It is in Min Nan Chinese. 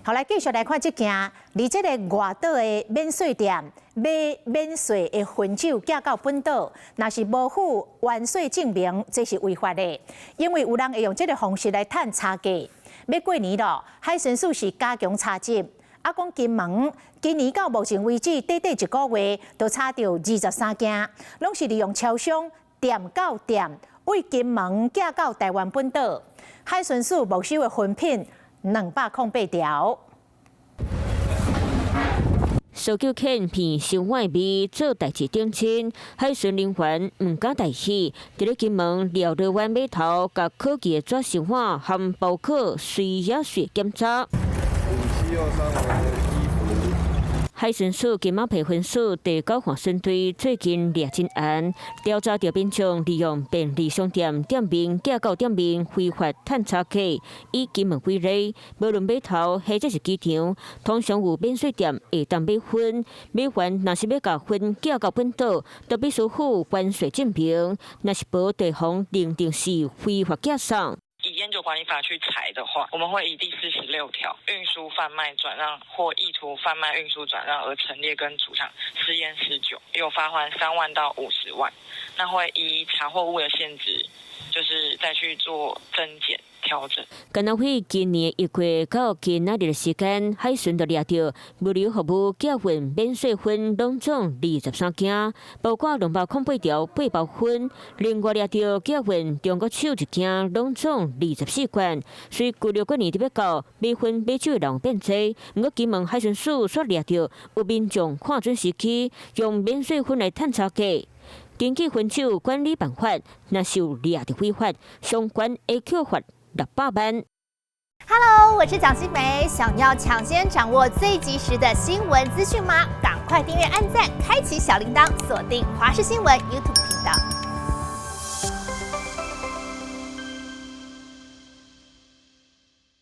好，來繼續來看這件，佇這个外島的免稅店買免稅的薰酒寄到本島，若是無附完稅證明，這是違法的。因為有人會用這个方式來趁差價。欲過年囉，海巡署是加強查緝。啊，講金門今年到目前為止，短短一個月就查著23件，攏是利用超商店到店，為金門寄到台灣本島。海巡署沒收的薰品208條。燒酒騙騙收外味做代誌頂親，海巡人員毋敢大意，佇咧金門料羅灣碼頭，共可疑的紙箱碗含包裹隨也隨檢查。海巡署金馬皮分署第九號巡隊最近掠真嚴，調查著民眾利用便利商店店面寄到店面非法趁差價。以金門為例，無論碼頭或者是機場，通常有免稅店會當買薰，買完若是欲共薰寄到本島，都必須附關稅證明，若是無就予認定是非法寄送。以煙酒管理法去裁的話，我們會以第46條運輸、販賣、轉讓或意圖販賣、運輸、轉讓而陳列跟儲藏私煙私酒，有罰鍰3萬到50萬。那會依查獲物的現值，就是再去做增減調整。敢若會今年1月到今仔日的時間，海巡就掠著物流服務寄運免稅薰攏總23件，包括208條八包薰，另外掠著寄運中國酒一件，攏總24罐。雖舊曆過年欲到，買薰買酒的人變濟，毋過金門海巡署煞掠著有民眾看準時機，用免稅薰來趁差價。根據薰酒管理辦法，若是有掠著違法，上懸會扣罰600萬。 Hello，我是蔣新梅，想要搶先掌握最及時的新聞資訊嗎？趕快訂閱、按讚、開啟小鈴鐺，鎖定華視新聞 YouTube 頻道。